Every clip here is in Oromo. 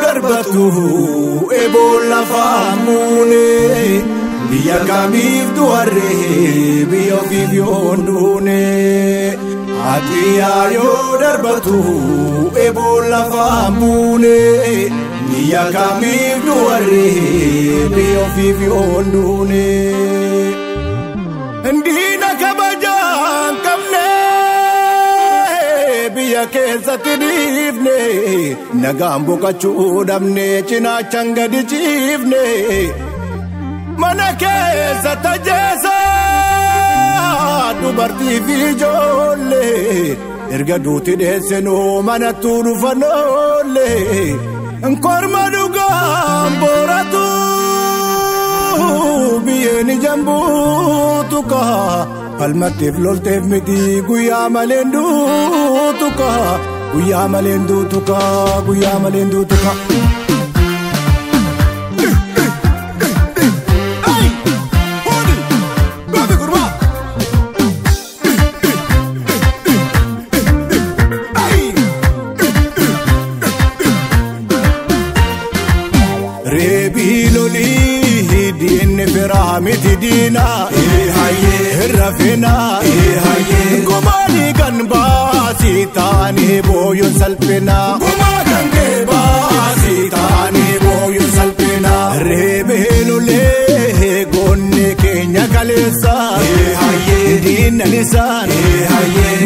Darbatu ebola faamune biyya kamiif du'arree biyya ofiif yoon duune. Atiyaa yoo darbatu ebola faamune biyya kamiif du'arree biyya ofiif yoon duune. Diina kabajaan qabne biyya keessatti dhiifne nagaan boqochuu dhabne cinaachaan gadi ciifne mana keessa tajeessa dubartii fi ijoollee erga duuti dheessenuu manattuu dhufan oollee korma dhugaan booratu biyyeen ijaan buutu kaa. Falmatteef lolteef miti guyyaa maleen duutu kaa guyyaa maleen duutu kaa guyyaa maleen duutu kaa. Reebii lolii diinni firaa miti diinaa. Rafina gumaani kan baasii taanii booyuun salphina. Gumaa kan kee baasii taanii booyuun salphina. Reebee lolee goonni keenya kaleessa. Diinnan isaan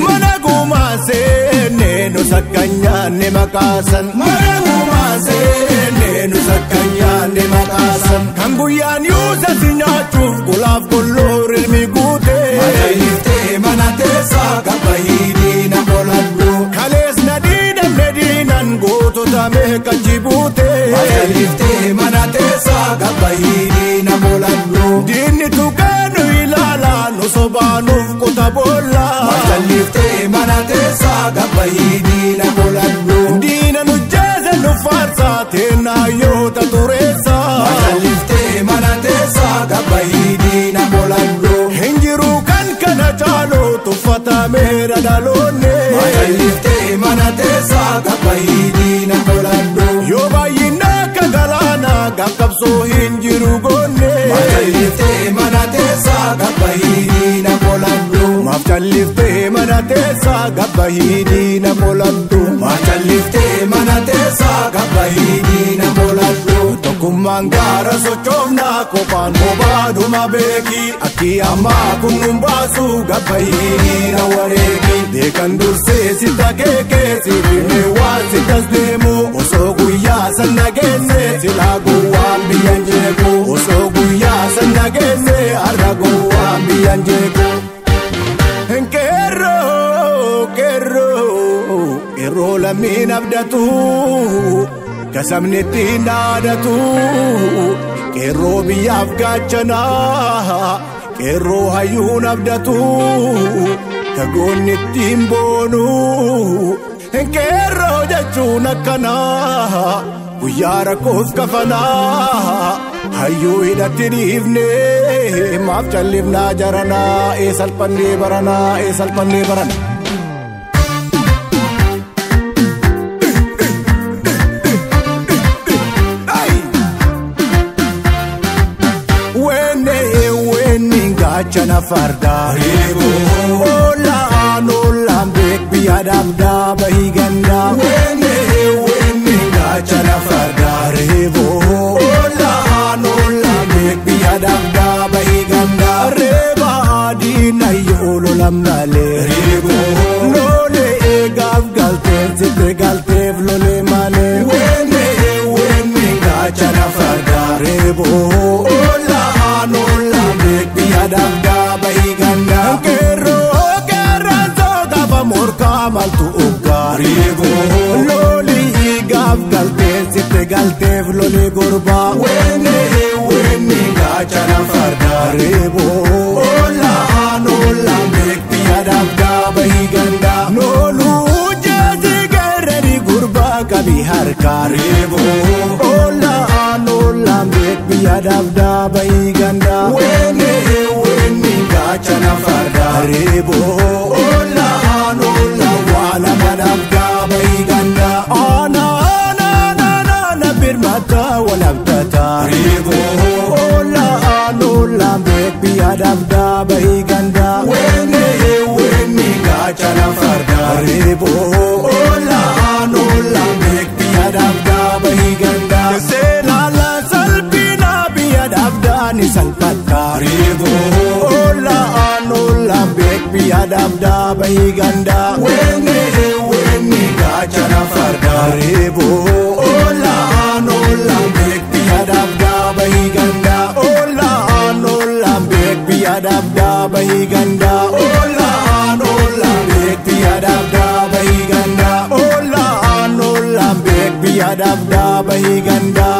mana gumaa seenne nu sakkanyaanne maqaasan. Mana gumaa seenne nu sakkanyaanne maqaasan. Kan guyyaan yuusa si nyaachuuf golaaf golloo rirmi guute. Mata mana teessaa gabahii diina qoladhu. Kalees na diidamne diinan gootota meeqa jibuute. Mata mana teessaa gabahii diina qoladhu. Diinni tuqee nu ilaala nu sobaanuuf kuta boolla. Mata mana teessaa gabahii diina qoladhu. Diina nu jeese nu faarsaa teenaa yoota tureessa. Mata mana teessaa gabahii diina qoladhu. Hinjiru kan kana caalu tuffatameera dhaloonne. Mata mana teessaa gabahii diina qoladhu. Yoo baay'ina akka galaanaa gaqqabsoo hin jiru goonne. Mata mana teessaa gabahii diina qoladhu. Maaf calliftee mana teessaa gabahii diina qoladhu. Maaf calliftee mana teessaa gabahii diina qoladhu. Tokkummaan gaara sochoofnaa kophaan bobaadhuma beeki. Akki ammaa kun nun baasu gabahii diina wareegi. Beekan dursee si takeekee si dhimee waan si tas deemu. Osoo guyyaa san dhageesse silaa gowwaan biyyan jeeku. Osoo guyyaa san dhageesse har'a gowwaan biyyan jeeku. Qeerroo qeerroo qeerroo lammiin abdatu kasamni ittiin dhaadatu qeerroo biyyaaf gaachanaa qeerroo hayyuun abdatu kagoonni ittiin boonu qeerroo jechuun akkanaa guyyaa rakkoof kafanaa hayyuu hidhatti dhiifne maaf callifnaa jaranaa ee salphannee baranaa ee salphannee barana. Gaachana fardaa ollaan ollaan beek biyya dhabdaa bahii gandaa. Weenee gaachana fardaa ollaan ollaan beek biyya dhabdaa bahii gandaa. Reeba adiin ayyoo lolan malee lolee gaaf galteef sitte galteef lolee malee. Weenee gaachana fardaa ollaan ollaan beek biyya dhabdaa bahii gandaa. Qeerroo qeerransa gaafa morkaa maaltu uggaa. Lolii gaaf galteef sitte galteef lolee gorbaa. Weenee gaachana fardaa ollaan ollaan beek biyya dhabdaa bahii gandaa. Nooluu jeesi geerrari gurbaa qabi harkaa. Reeboo ollaan ollaan beek biyya dhabdaa bahii gandaa. Weenne weenne gaachana fardaa. Reeboo ollaan ollaan waa lama dhabdaa bahii gandaa. Aanaa aanaa aanaa birmataa wal abdataa. Reeboo ollaan ollaan beek biyya dhabdaa bahii gandaa. Weenne weenne gaachana fardaa. Reeboo ollaan ollaan beek biyya dhabdaa bahii gandaa. Seelaala salphina biyya dhabdaa ni salphatta. Reeboo ollaan ollaan beek biyya dhabdaa bahii gandaa. Weenne weenne gaachana fardaa. Reeboo ollaan ollaan beek biyya dhabdaa bahii gandaa. Ollaan ollaan beek biyya dhabdaa bahii gandaa. Ollaan ollaan beek biyya dhabdaa bahii gandaa. Ollaan ollaan beek biyya dhabdaa bahii gandaa.